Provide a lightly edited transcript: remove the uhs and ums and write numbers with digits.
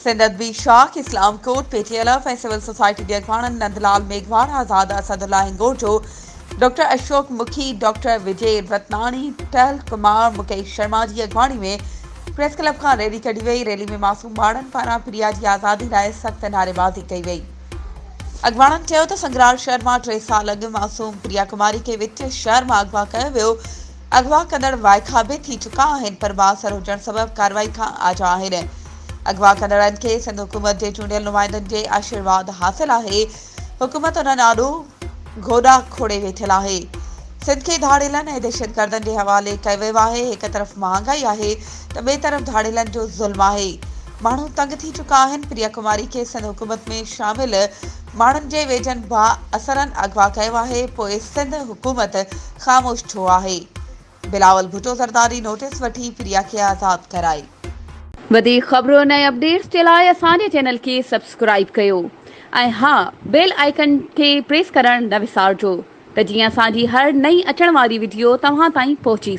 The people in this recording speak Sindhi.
سنڌ ادبي شاخ اسلام ڪوٽ، P T L F ۽ civil society جي اڳواڻن نند لال ميگهواڙ، آزاد اسدالله هنگورجو، ڊاڪٽر اشوڪ مکي، ڊاڪٽر وجي رتناڻي، ٽهل ڪمار، مڪيش شرما جي اڳواڻي ۾ پريس ڪلب کان ريلي ڪڍي وئي، ريلي ۾ معصوم ٻارڙن پاران پريا جي آزادي لاء سخت نعريبازي ڪئي وئي. اڳواڻن چيو ته سنگرار شهر مان ٽي سال اڳ معصوم پريا ڪماري کي وچ شهر مان اغوا ڪيو ويو، اغوا ڪندڙ وائکا به ٿي چڪا آهن پر بااثر هجڻ سبب ڪارروائي کان آجا آهن. اغوا ڪندڙن کي سنڌ حڪومت جي چونڊيل نمائندن جي آشيرواد حاصل آهي، حڪومت انهن آڏو گوڏا کوڙي ويٺل آهي. سنڌ کي ڌاڙيلن ۽ دهشتگردن جي حوالي ڪيو ويو آهي، هڪ طرف مهانگائي آهي ته ٻئي طرف ڌاڙيلن جو ظلم آهي، ماڻهو تنگ ٿي چڪا آهن، پريا ڪماري کي سنڌ حڪومت ۾ شامل ماڻهن جي ويجهن بااثرن اغوا ڪيو آهي، پوء سنڌ حڪومت خاموش ڇو آهي؟ بلاول ڀٽو زرداري نوٽيس وٺي پريا کي آزاد ڪرائي. وڌيڪ خبرن ۽ اپڊيٽس جي لاء اسان جي چينل کي سبسڪرائيب ڪيو ۽ ها بيل آئيڪن کي پريس ڪرڻ نه وسارجو ته جيئن اسان جي هر نئين اچڻ واري وڊيو توهان تائين پهچي.